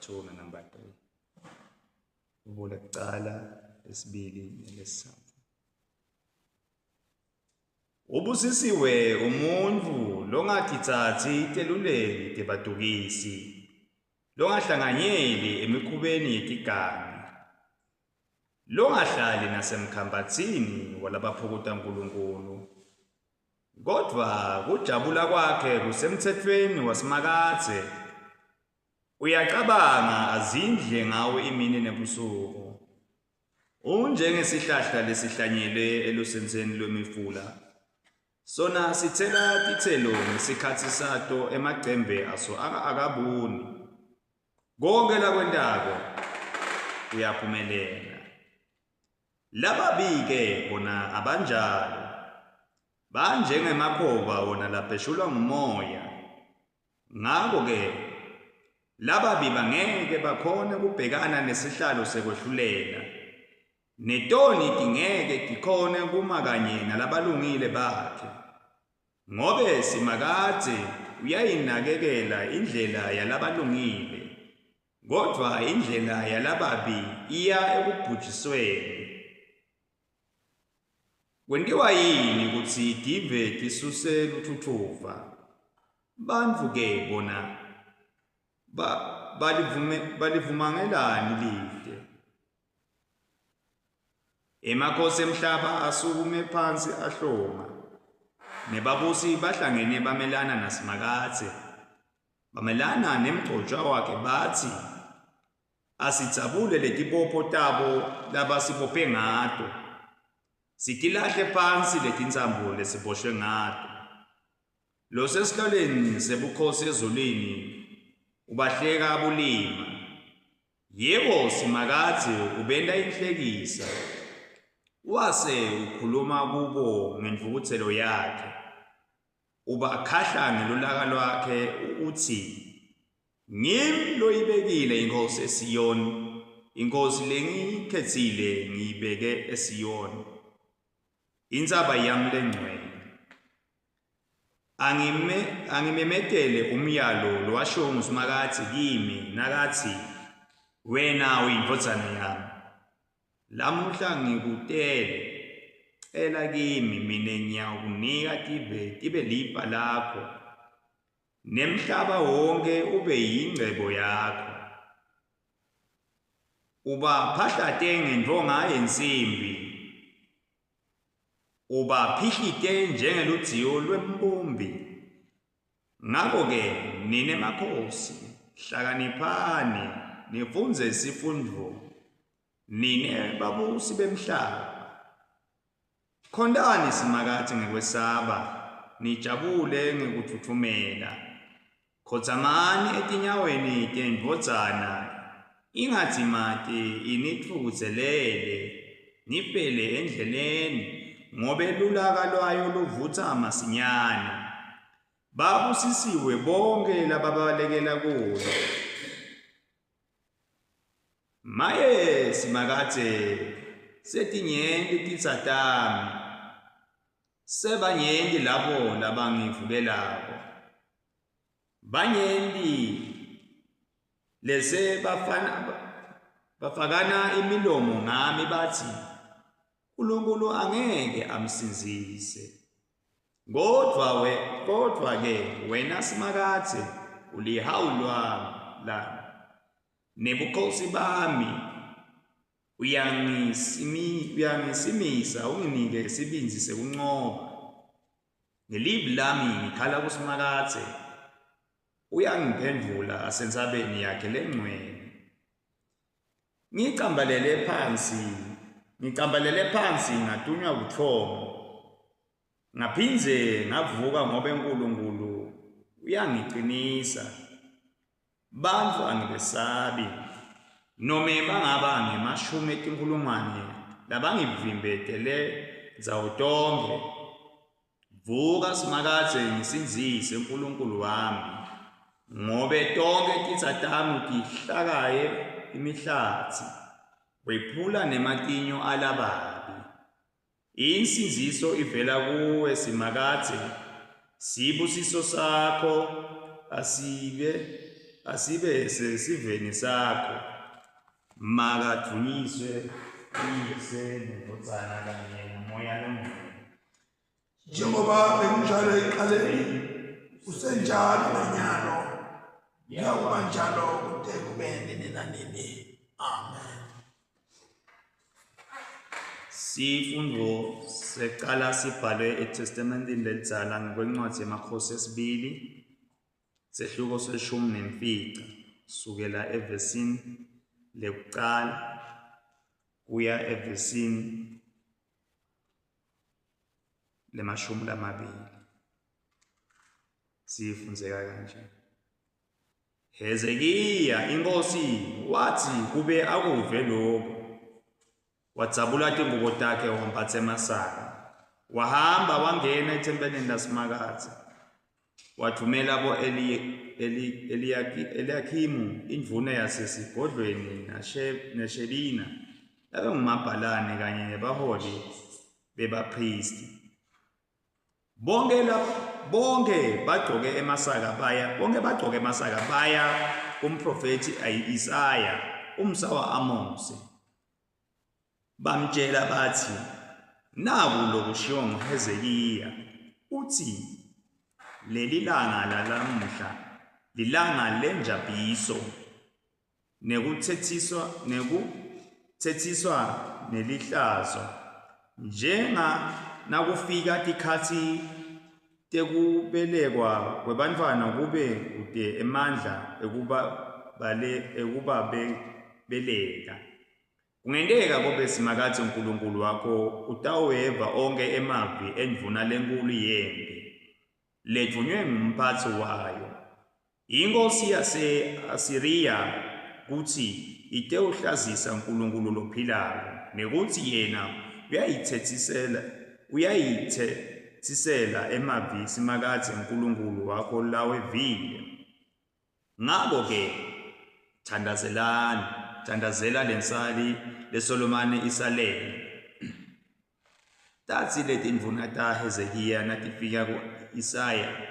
2 na number 3. Hubo lekucala, lesibili nelesitsatfu. Ubusisiwe umuntfu longatitsatsi teluleki tebadukisi, longahlanganyeli emikhubeni yetigangi, longahlali nasemkhambatsini walabaphukuta Nkulunkulu. Kodvwa kujabula kwakhe kusemtsetfweni waSimakadze, uyacabanga azindle ngawo imini nebusuku. Unjengesihlahla lesihlanyelwe elusentseni lwemifula, sona sitsela titselo ngesikhatsi sato, emacembe aso akabuni. Konkhe lakwentako kuyaphumelela. Lababi-ke bona abanjalo, banjengemakhoba wona lapheshulwa ngumoya. Ngako-ke lababi bangeke bakhone kubhekana nesihlalo sekwehlulela, netoni tingeke tikhone kuma kanye nalabalungile bakhe. Ngobe Simakadze uyayinakekela indlela yalabalungile, kodvwa indlela yalababi iya ekubhujisweni. Kwentiwa yini kutsi tive tisuse lutfutfuva? Bantfu-ke bona ba, balivume, balivumangelani lite? Emakhosi emhlaba asukume phansi ahloma, nebabusi bahlangene bamelana naSimakadze, bamelana nemgcotshwa wakhe batsi, Asidzabule letibopho tabo labasibophe ngato, sitilahle phansi letintsambo lesiboshwe ngato. Losesihlalweni sebukhosi ezulwini ubahleka bulima. Yebo, Simakadze ubenta inhlekisa, wase ukhuluma kubo ngentfukutselo yakhe. Ubakhahla ngelulaka lwakhe utsi, Ngimi loyibekile inkhosi eSiyoni, inkhosi lengiyikhetsile ngiyibeke eSiyoni, intsaba yami lengcwele. Angime, angimemetele umyalo lowashiwo nguSimakadze kimi nakatsi, Wena uyindvodzana yami, lamuhla ngikutele. Cela kimi, mine ngiyawukunika tive tibe lifa lakho Nemhlaba wonke ube yingcebo yakho. Ubaphahlate ngentfonga yensimbi, ubaphihlite njengeludziyo lwembumbi. Ngako-ke nine makhosi, hlakaniphani nifundze sifundvo, nine babusi bemhlaba. Khontani Simakadze ngekwesaba, nijabule ngekutfutfumela. Khotsamani etinyaweni teNdvodzana, ingadzimate initfukutselele, nifele endleleni, ngobe lulaka lwayo luvutsa masinyane. Babusisiwe bonkhe lababalekela kuyo. Maye Simakadze, setinyenti titsa tami, sebanyenti labo labangivukelako. Banyenti lese bafana bafakana imilomo ngami batsi, uNkulunkulu angeke amsindzise. Kodvwa we kodvwa ke wena Simakadze ulihawu lwami lami nebukhosi bami uyangisimi uyangisimisa unginike sibindzi sekuncoba. Ngelivi lami ngikhala kuSimakadze uyangiphendvula asentsabeni yakhe lengcwele. Ngicambalele phansi, ngicambalele phansi ngatunywa butfongo. Ngaphindze ngavuka ngobe Nkulunkulu uyangicinisa. Bantfu angibesabi, nome bangaba ngemashumi etinkhulungwane labangivimbetele ndzawo tonkhe. Vuka Simakadze ngisindzise Nkulunkulu wami, ngobe tonkhe titsa tami tihlakaye imihlatsi, wephula nematinyo alababi. Insindziso ivela kuwe Simakadze, sibusiso sakho asibe. Asibe sesiveni sakho. Makadvunyiswe uYise neNdvodzana kanye noMoya loNgcwele. Njengoba bekunjalo ekuqaleni, kusenjalo nanyalo, kuyakuba njalo kude kube nini nanini. Amen. Sifundvo secala sibhalwe eTestamenteni lelidzala ngokwencwadzi yemakhosi esibili sehluko seshumi nemfica sukela evesini lekucala kuya evesini lemashumi lamabili. Sifundzeka kanje. Hezekiya inkosi wathi kube akuve lokho wadzabula tingubo takhe wambatsa emasaka wahamba wangena ethempelini laSimakadze wathumela bo-Eliyakimu indvuna yasesigodlweni naShebina labengumabhalane kanye nebaholi bebaphristi. Bonke bonke bagcoke emasaka baya bonke bagcoke emasaka baya kumprofethi Isaya umsa wa-Amose. Bamtshela bathi, Naku lokushiwo nguHezekiya, uthi, Leli langa lalamuhla lilanga lenjabhiso nekuthethiswa nekuthethiswa nelihlazo njenga nakufika tikhatsi tekubelekwa kwebantfwana kube kute emandla ekuba bale ekuba beleka. Kungenteka kube Simakadze Nkulunkulu wakho utaweva onkhe emavi endvuna lenkhulu yemphi letfunywe ngumphatsi wayo, inkhosi yase-Asiriya, kutsi itewuhlazisa Nkulunkulu lophilako, nekutsi yena uyayitsetsisela uyayitsetsisela emavi Simakadze Nkulunkulu wakho lawevile. Ngako-ke thandazelani, thandazela lensali lesolomane isalele. Tatsi letindvuna taHezekiya natifika ku-Isaya,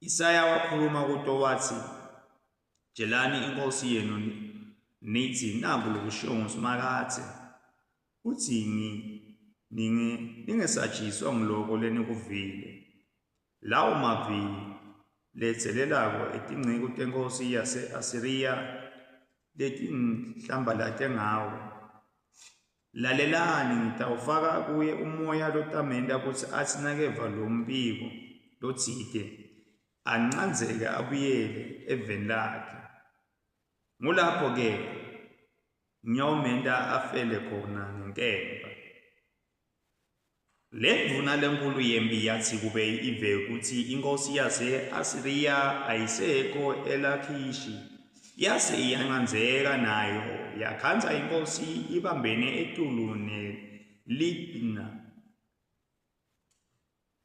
Isaya wakhuluma kuto watsi, Tjelani inkhosi yenu nitsi naku lokushiwo nguSimakadze, utsi ningesatjiswa nguloko lenikuvile. Lawo mavi ledzelelako etinceku tenkhosi yase-Asiriya letinhlambalate ngawo. Lalelani, ngitawufaka kuye umoya lotamenta kutsi atsi nakeva lo mbiko lotsite, ancandzeke abuyele eveni lakhe. Ngulapho-ke ngiyawumenta afele khona ngenkemba. Lendvuna lenkhulu yemphi yatsi kube ive kutsi inkhosi yase-Asiriya ayisekho eLakhishi, yase iyancandzeka nayo yakhandza inkhosi ibambene etulu neLibna.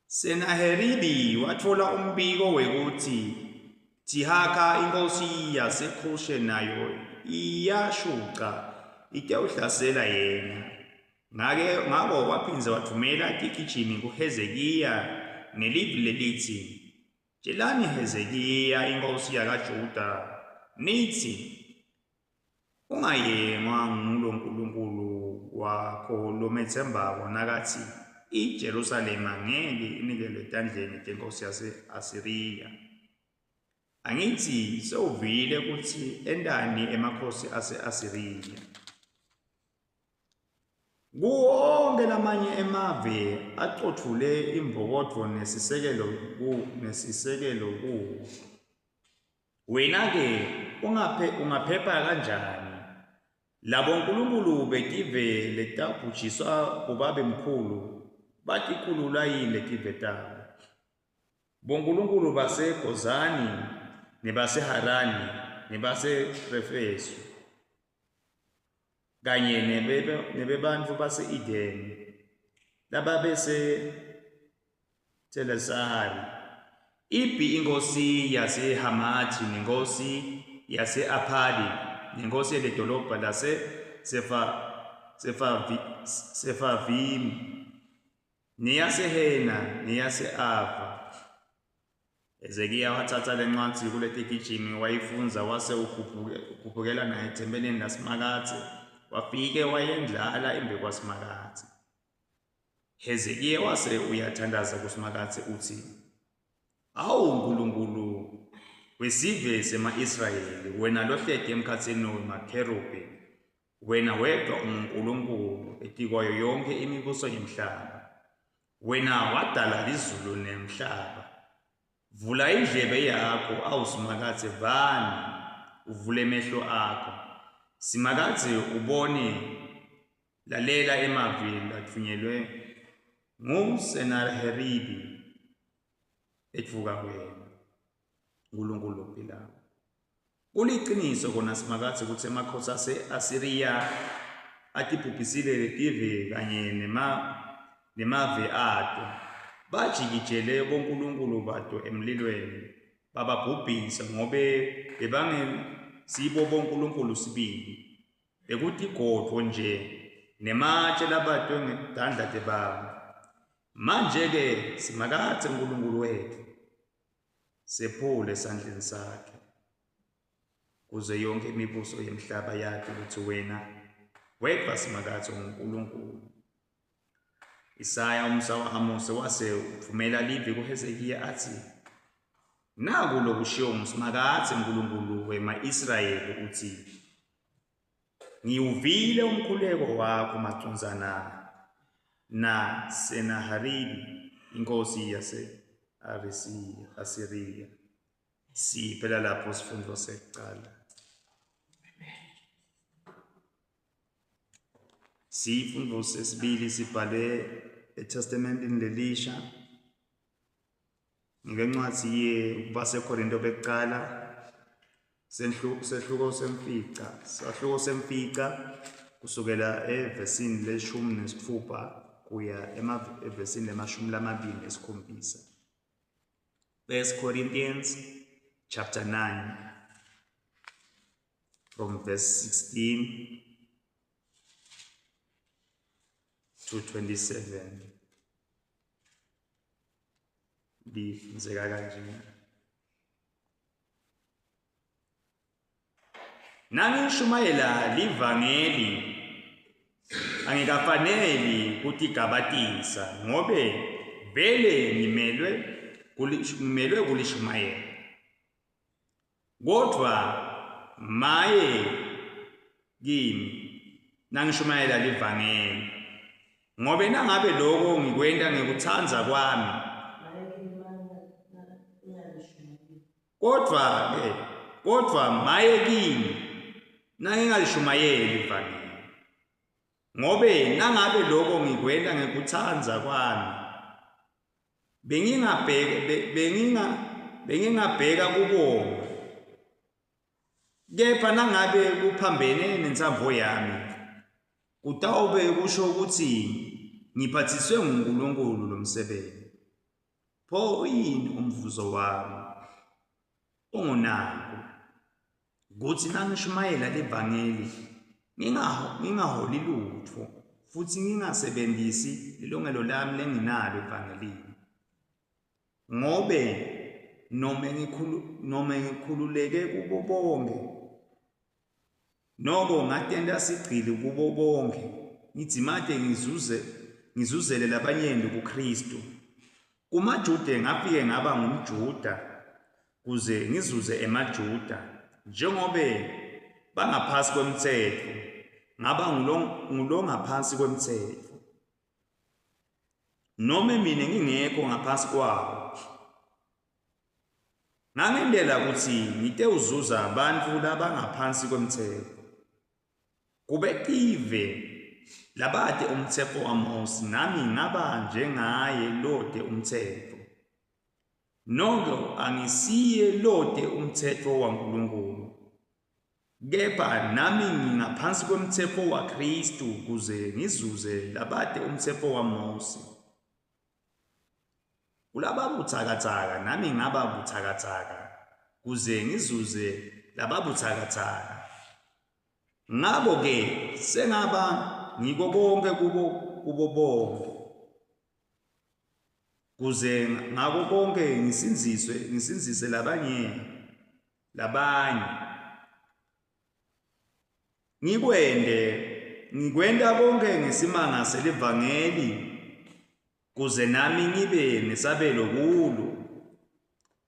Senaheribi watfola umbiko wekutsi Thihaka inkhosi yaseKhushe nayo iyashuca itewuhlasela yena. Ngake ngako waphindze watfumela tigijimi kuHezekiya nelivi lelitsi, Tjelani Hezekiya inkhosi yakaJuda nitsi, Ungayengwa ngulo Nkulunkulu wakho lometsembako nakatsi iJerusalema ngeke inikelwe etandleni tenkhosi yase-Asiriya. Angitsi sewuvile kutsi entani emakhosi ase-Asiriya. Kuwo onkhe lamanye emave acotfule imbokodvo nesisekelo ku nesisekelo kuwo. Wena-ke ungaphe ungaphepha kanjani? Labo nkulunkulu betive letabhujiswa bobabemkhulu batikhulula yini letive tabo? Bonkulunkulu baseGozani nebaseHarani nebaseRefesu kanye nebebantfu base-Edeni lababeseThelesari. Ibhi inkhosi yaseHamathi nenkhosi yase-Aphadi nenkhosi yelidolobha laseSefavimu neyaseHena neyase-Ava. Hezekiya wathatha lencwadzi kuletigijimi wayifundza wase ukhuphukela nayo ethempelini laSimakadze, wafike wayendlala embikwaSimakadze. Hezekiya wase uyathandaza kuSimakadze utsi, Awu Nkulunkulu wesive sema-Israyeli, wena lohleti emkhatsini wemakherubhi, wena wedvwa unguNkulunkulu etikwayo yonkhe imibuso yemhlaba. Wena wadala lizulu nemhlaba. Vula indlebe yakho, awu Simakadze, vani, uvule emehlo akho. Simakadze ubone, lalela emavi latfunyelwe nguSenaheribi etfuka wena, Nkulunkulu lophilako. Kuliciniso kona Simakadze kutsi emakhosi ase-Asiriya atibhubhisile letive kanye nema, nemave ato. Bajikijele bonkulunkulu bato emlilweni, bababhubhisa ngobe bebangesibo bonkulunkulu sibili. Bekutigodvo nje nematje labatwe ngetandla tebantfu. Manje-ke Simakadze Nkulunkulu wetfu, Sephule esandleni sakhe, kuze yonkhe imibuso yemhlaba yati kutsi wena wedvwa Simakadze unguNkulunkulu. Isaya umsa wa-Amose wase utfumela livi kuHezekiya atsi, Naku lokushiwo nguSimakadze Nkulunkulu wema-Israyeli utsi, Ngiwuvile umkhuleko wakho macondzana naSenaheribi inkhosi yase-Asiriya. Siphela lapho sifundo sekucala. Sifundo sesibili sibhale eTestamentini lelisha Ngencwadzi yebaseKorinto bekucala sehluko semfica sahluko semfica kusukela evesini leshumi nesitfupha kuya evesini lemashumi lamabili nesikhombisa. First Corinthians chapter 9 from verse 16 to 27. Lifundeka kanjena. Nangishumayela livangeli angikafaneli kutigabatisa ngobe vele ngimelwe ngimelwe kulishumayela. Kodvwa maye kimi nangishumayela livangeli, ngobe nangabe loko ngikwenta ngekutsandza kwami, kodvwa ke kodvwa maye kimi nangingalishumayeli ivangeli, ngobe nangabe loko ngikwenta ngekutsandza kwami, Bengingabheka benginga bengingabheka kubonga. Kepha nangabe kuphambene nentsandvo yami, kutawube kusho ukuthi ngiphathiswe nguNkulunkulu lo msebenzi. Pho uyini umvuzo wami? Ungunaku kutsi nangishumayela livangeli ngingaholi lutfo futsi ngingasebentisi lilungelo lami lenginalo evangelini. Ngobe nome ngikhulu nome ngikhululeke kubo bonkhe noko ngatenta sigcili kubo bonkhe ngidzimate ngizuze ngizuzele labanyenti kuKhristu. KumaJuda ngafike ngaba ngumJuda kuze ngizuze emaJuda njengobe bangaphasi kwemtsetfo ngaba ngulongaphansi kwemtsetfo nome mina ngingekho ngaphansi kwawo ngangentela kutsi ngitewuzuza bantfu labangaphansi kwemtsetfo Kube tive labate umtsetfo waMosi, nami ngaba njengaye lote umtsetfo. Noko angisiye lote umtsetfo waNkulunkulu, kepha nami ngingaphansi kwemtsetfo waKhristu kuze ngizuze labate umtsetfo waMosi. Kulababutsakatsaka nami ngaba butsakatsaka kuze ngizuze lababutsakatsaka. Ngako-ke sengaba ngiko konke kubo kubo bonke. Kuze ngako konke ngisindziswe, ngisindzise labanye labanye. Ngikwente, ngikwenta konke ngesimanga selivangeli kuze nami ngibe nesabelo kulo.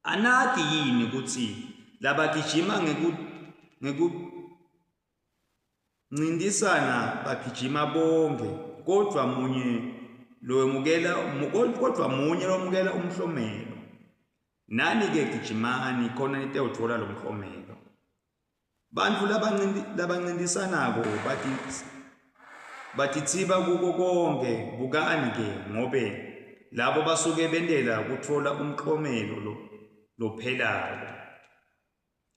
Anati yini kutsi labagijima ngeku ngekuncintisana bagijima bonkhe, kodvwa munye lowemukela kodvwa munye lowemukela umhlomelo. Nani-ke gijimani khona nitewutfola lo mklomelo. Bantfu labancintisanako batitsiba kuko konkhe, bukani-ke ngobe labo basuke bentela kutfola umklomelo lophelako.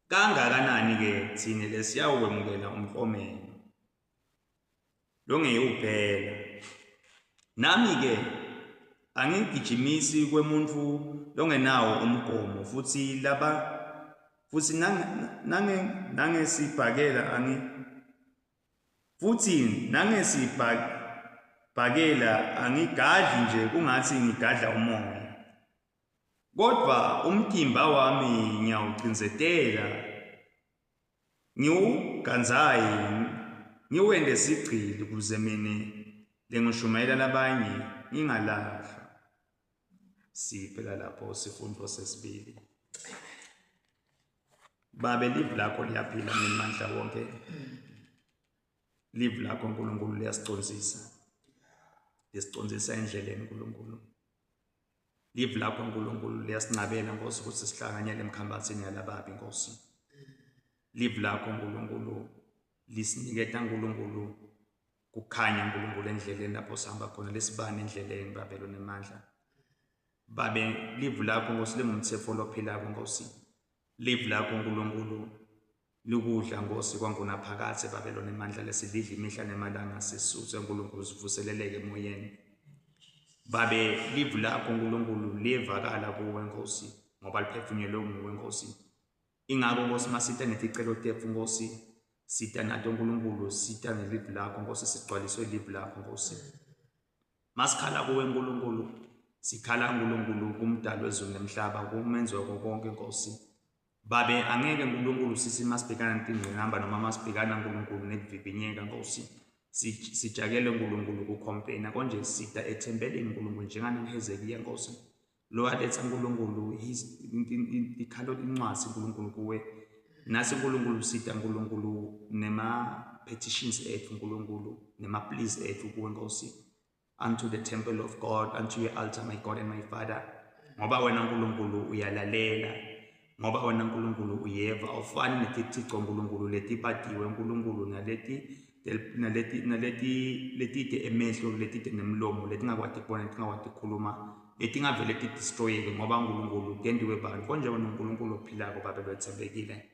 Kangakanani-ke tsine lesiyawukwemukela umklomelo longeyuphela. Nami-ke angigijimisi kwemuntfu longenawo umgomo futsi laba futsi nangesibhakela angi futsi nangesibhakela angigadli nje kungatsi ngigadla umoya. Kodvwa umtimba wami ngiyawucindzetela ngiwugandzayi ngiwente sigcili kuze mine lengishumayela labanye ngingalahlwa. Siphela lapho sifundvo sesibili. Babe, livi lakho liyaphila ngemandla wonke. Livi lakho Nkulunkulu liyasicondzisa. Lisicondzisa endleleni Nkulunkulu. Livi lakho Nkulunkulu liyasincabela Nkosi ukuthi sihlanganyele emkhambathini yalababi Nkosi. Livi lakho Nkulunkulu lisiniketa Nkulunkulu kukhanya Nkulunkulu endleleni lapho sihamba khona lesibane endleleni Babe lonemandla. Babe livi lakho Nkosi lingumthetfo lophilako Nkosi. Livi lakho Nkulunkulu likudla Nkosi kwangunaphakadze Babe lonemandla lesilidla imihla nemalanga sisutse Nkulunkulu sivuseleleke emoyeni. Babe livi lakho Nkulunkulu liyevakala kuwe Nkosi ngoba liphefunyelwe nguwe Nkosi. Ingako Nkosi masita neticelo tetfu Nkosi sita nato Nkulunkulu sita ngelivi lakho Nkosi sigcwaliswe livi lakho Nkosi. Masikhala kuwe Nkulunkulu sikhala Nkulunkulu kumdali wezulu nemhlaba kumenzi wako konke Nkosi. Babe angeke Nkulunkulu sisi masibhekana netingqinamba noma masibhekana Nkulunkulu nekuvivinyeka Nkosi sijakele Nkulunkulu kucomplaina konje sita ethempelini Nkulunkulu njenganaHezekiya Nkosi lowaletsa Nkulunkulu ikhalo incwadi Nkulunkulu kuwe nasi Nkulunkulu sita Nkulunkulu nema petitions ethu Nkulunkulu nema pleas ethu kuwe Nkosi unto the temple of God, unto your altar, my God and my Father. Ngoba wena Nkulunkulu uyalalela, ngoba wena Nkulunkulu uyeva, awufani netithico Nkulunkulu letibatiwe Nkulunkulu naleti naleti naleti letite emehlo letite nemlomo letingakwati kubona letingakwati kukhuluma letingavele tidestroyeke ngoba Nkulunkulu tentiwe bantfu konje wena uNkulunkulu ophilako babe lwetsembekile.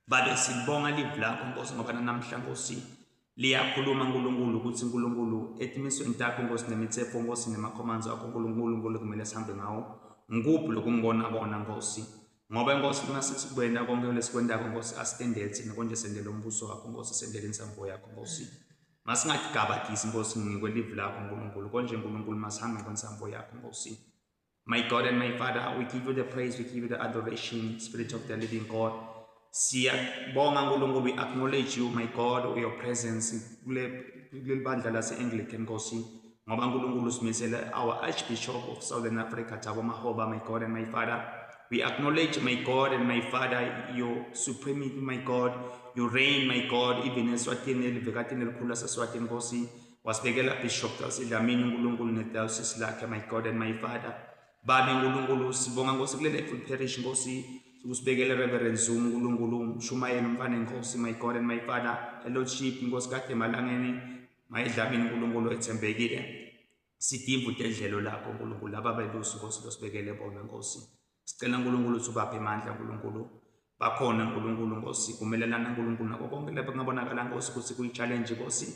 Babe sibonga livi lakho Nkosi ngoba namhla Nkosi liyakhuluma uNkulunkulu ukuthi uNkulunkulu etimisweni takho Nkosi nemithetho Nkosi nemakhomandzi akho uNkulunkulu uNkulunkulu kumele sihambe ngawo ngikuphi lokungibona kona Nkosi ngoba inkosi uma sithi kwenta konke lesikwentako Nkosi asitendele thina konje sendele umbuso wakho Nkosi sendele insambo yakho Nkosi masingatigabadisi Nkosi ngikwelivi lakho Nkulunkulu konje Nkulunkulu masihambe ngwensambo yakho Nkosi. My God and my Father, we give you the praise, we give you the adoration, Spirit of the living God. Siyabonga Nkulunkulu, we acknowledge you, my God, your presence kuleli bandla lase-Anglican Nkosi. Ngoba Nkulunkulu simisele our Archbishop of Southern Africa, Thabo Makgoba, my God and my Father. We acknowledge, my God and my Father, your supremacy, my God, your reign, my God, even eSwatini, elivekatini elikhulu laseSwatini, Nkosi. Wasibekela Bishop Dasi Dlamini uNkulunkulu nedayosisi lakhe my God and my Father. Babe uNkulunkulu sibonga Nkosi kulele Lakewood Parish Nkosi usibekele Reverend Zuma uNkulunkulu umshumayeli umfana inkosi my God and my Father. Lordship Nkosi kade emalangeni mayidlamini uNkulunkulu ethembekile. Sidimvu tedlelo lakho uNkulunkulu laba belusi Nkosi losibekele bona Nkosi. Sicela uNkulunkulu ukuthi ubaphe amandla uNkulunkulu bakhona uNkulunkulu Nkosi kumelelana uNkulunkulu nako konke lapho kungabonakala Nkosi ukuthi kuyi-challenge Nkosi.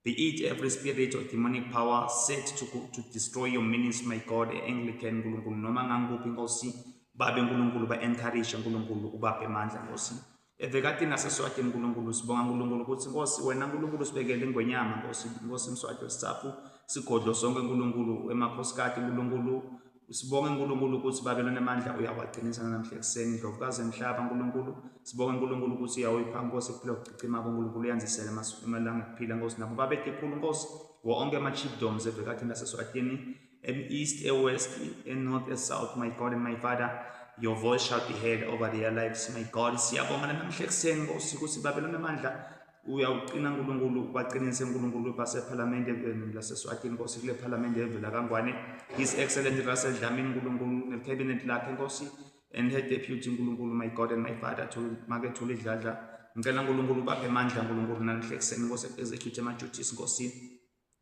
Be it every spirit or demonic power set to destroy your ministry, my God, e-Anglican Nkulunkulu noma ngangikuphi Nkosi, babe Nkulunkulu ba-encourage Nkulunkulu ubaphe amandla Nkosi. Evekatini laseSwatini Nkulunkulu sibonga Nkulunkulu ukuthi Nkosi wena Nkulunkulu sibekele ingwenyama Nkosi Nkosi Mswati wesitsatfu sigodlo sonke Nkulunkulu emakhosikati Nkulunkulu. Sibonge uNkulunkulu ukuthi babe lonemandla uyawaqinisa namhla ekuseni Ndlovukazi emhlaba uNkulunkulu. Sibonge uNkulunkulu ukuthi uyawuyipha Nkosi ukuphila okucicima kuNkulunkulu uyanzisele emalanga okuphila Nkosi nabo babethe khulu Nkosi wo onke ama-chiefdoms evekhathini laseSwatini east, e-west, e-north, e-south, my God and my Father, your voice shall be heard over their lives, my God. Siyabonga namhla ekuseni Nkosi ukuthi babe lonemandla uyawuqina uNkulunkulu ubaqinise uNkulunkulu basephalamende laseSwatini Nkosi kule phalamende evela kaNgwane His Excellency Russell Dlamini uNkulunkulu necabinet lakhe Nkosi and her deputy uNkulunkulu my God and my Father to make Thuli Dladla ngicela uNkulunkulu ubaphe amandla uNkulunkulu namhla ekuseni Nkosi execute ama duties Nkosi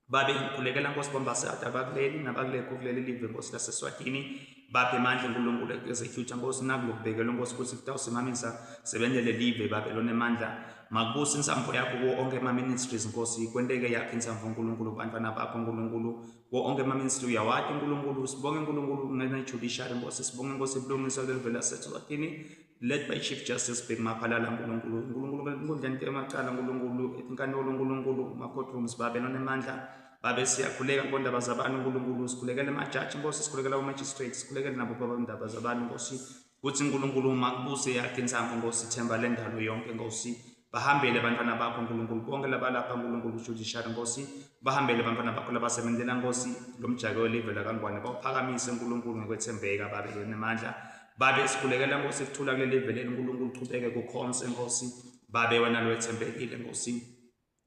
Babe ngikhulekela Nkosi bombasada abakuleli nabakulekho kuleli live Nkosi laseSwatini baphe amandla uNkulunkulu execute Nkosi nakulokubhekelwe Nkosi ukuthi kutawusimamisa sebenzele live babe lonemandla makubusa insambo yakho kuwo onke ama-ministries Nkosi kwenteke yakho insambo uNkulunkulu kubantwana bakho uNkulunkulu kuwo onke ama-ministry uyawati uNkulunkulu sibonge uNkulunkulu ngene-judiciary Nkosi sibonge Nkosi ibulungiswa kuleli vele laseSwatini led by Chief Justice Bheki Maphalala Nkulunkulu uNkulunkulu enkundleni emacala uNkulunkulu enkantolo uNkulunkulu kuma-courtrooms babe nonemandla babe siyakhuleka kubondaba zabantu uNkulunkulu sikhulekela emajaji Nkosi sikhulekela kuma-magistrate sikhulekele nabo babondaba zabantu Nkosi kuthi uNkulunkulu makubuse yakhe insambo Nkosi ithemba lendalo yonke Nkosi bahambele abantwana bakho uNkulunkulu bonke labalapha uNkulunkulu judiciary Nkosi bahambele abantwana bakho labasebenzela Nkosi lo mjake welive lakaNgwane bawuphakamise uNkulunkulu ngokwethembeka babe nemandla babe sikhulekela Nkosi kuthula kuleli live leli uNkulunkulu qhubeke kukhonse Nkosi babe wena lwethembekile Nkosi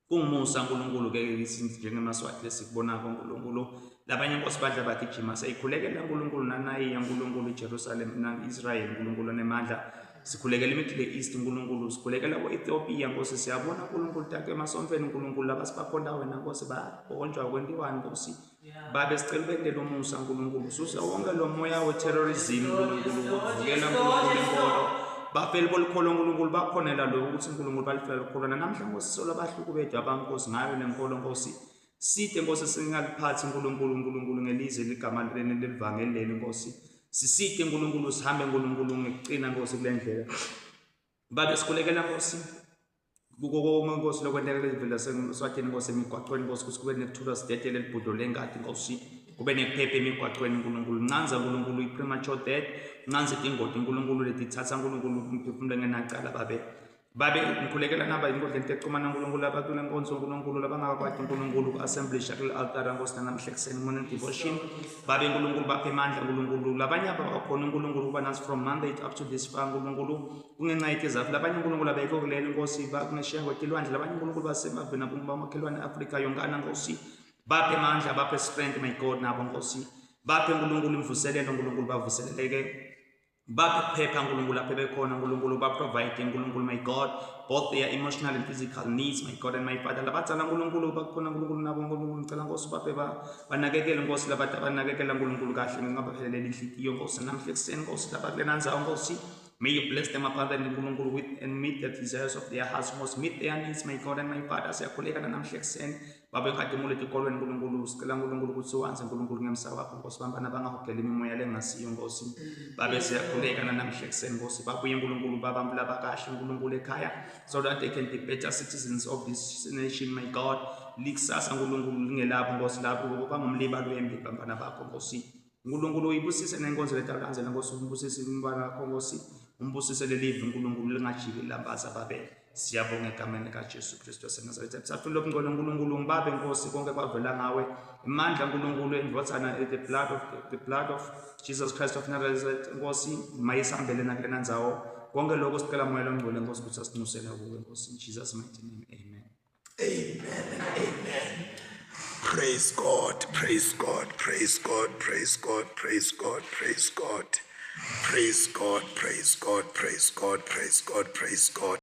kungumusa uNkulunkulu ke njengemaswati lesikubonako uNkulunkulu labanye Nkosi badla bagijima seyikhulekela uNkulunkulu nanayiya uNkulunkulu iJerusalem na-Israyeli uNkulunkulu onemandla sikhulekela iMiddle East uNkulunkulu sikhulekela ko-Ethiopia Nkosi siyabona uNkulunkulu take emasontweni uNkulunkulu labasibakhonta wena Nkosi babonjwa kwentiwani Nkosi babe sicela ubendele umusa uNkulunkulu suse wonke lo moya we-terrorism uNkulunkulu wokuvukela uNkulunkulu inkolo bafeli bolukholo uNkulunkulu bakhonela lokhu ukuthi uNkulunkulu balifela lukholo namhla Nkosi solo abahlukubedwa abankosi ngayo le nkolo Nkosi side Nkosi singaliphathi uNkulunkulu uNkulunkulu ngelize ligama lelivangeli leli Nkosi siside uNkulunkulu sihambe uNkulunkulu ngekucina Nkosi kule ndlela babe sikhulekela Nkosi kuko konke Nkosi lokwenteka lezivela seSwatini Nkosi emigwaqweni Nkosi ukuthi kube nekuthula sidedele libhudo lengadi Nkosi kube nekuphepha emigwaqweni uNkulunkulu ncanza uNkulunkulu i-premature death ncanza itingoti uNkulunkulu letithatha uNkulunkulu umphefumulo engenacala babe babe ngikhulekela naba inkundleni tecumana uNkulunkulu abakule nkonzo uNkulunkulu labangakakwati uNkulunkulu ku-assemblisha kule altara Nkosi nanamhla ekuseni morning devotion babe uNkulunkulu baphe amandla uNkulunkulu labanye abakhona uNkulunkulu kuba nathi from Monday up to this far uNkulunkulu kungenxa yetizathu labanye uNkulunkulu abekho kuleli Nkosi bakungesheya kwetilwandle labanye uNkulunkulu basemaveni abomakhelwane e-Afrika yonkana Nkosi baphe amandla baphe strength my God nabo Nkosi baphe uNkulunkulu imvuselelo uNkulunkulu bavuseleleke baphe kuphepha uNkulunkulu lapho bekhona uNkulunkulu ba-provide uNkulunkulu my God both their emotional and physical needs my God and my Father labadzala uNkulunkulu bakhona uNkulunkulu nabo uNkulunkulu ngicela Nkosi baphe banakekele Nkosi labantu abanakekela uNkulunkulu kahle ngingabapheleleli inhliziyo Nkosi namhla ekuseni Nkosi lapha kulena ndzawo Nkosi May you bless them abundantly uNkulunkulu with and meet the desires of their hearts Nkosi meet their needs my God and my Father siyakhuleka namhla ekuseni Babe inkhatimulo etikolweni uNkulunkulu sicela uNkulunkulu ukuthi wanze uNkulunkulu ngemsa wakho Nkosi bantwana bangahogela imimoya lengasiyo Nkosi babe siyakhuleka namhla ekuseni Nkosi babuye uNkulunkulu babantu labakahle uNkulunkulu ekhaya so that they can be better citizens of this nation my God likusasa uNkulunkulu lingelabo Nkosi lapho bangumlibalo wembi bantwana bakho Nkosi uNkulunkulu uyibusise nenkonzo letawulandzela Nkosi umbusise umntwana wakho Nkosi umbusise lelive uNkulunkulu lingajiki lambaza babe siyabonga egameni likaJesu Kristu waseNazaretha mthathu lobungcwele uNkulunkulu ngibabe Nkosi konke kwavela ngawe imandla uNkulunkulu endvodzana the blood of the blood of Jesus Christ of Nazareth Nkosi mayisihambele nakulena ndzawo konke lokho sicela moya longcwele Nkosi ukuthi asinxusele kuwe Nkosi in Jesus mighty name amen Amen and amen. Praise God, praise God, praise God, praise God, praise God, praise God. Praise God, praise God, praise God, praise God, praise God.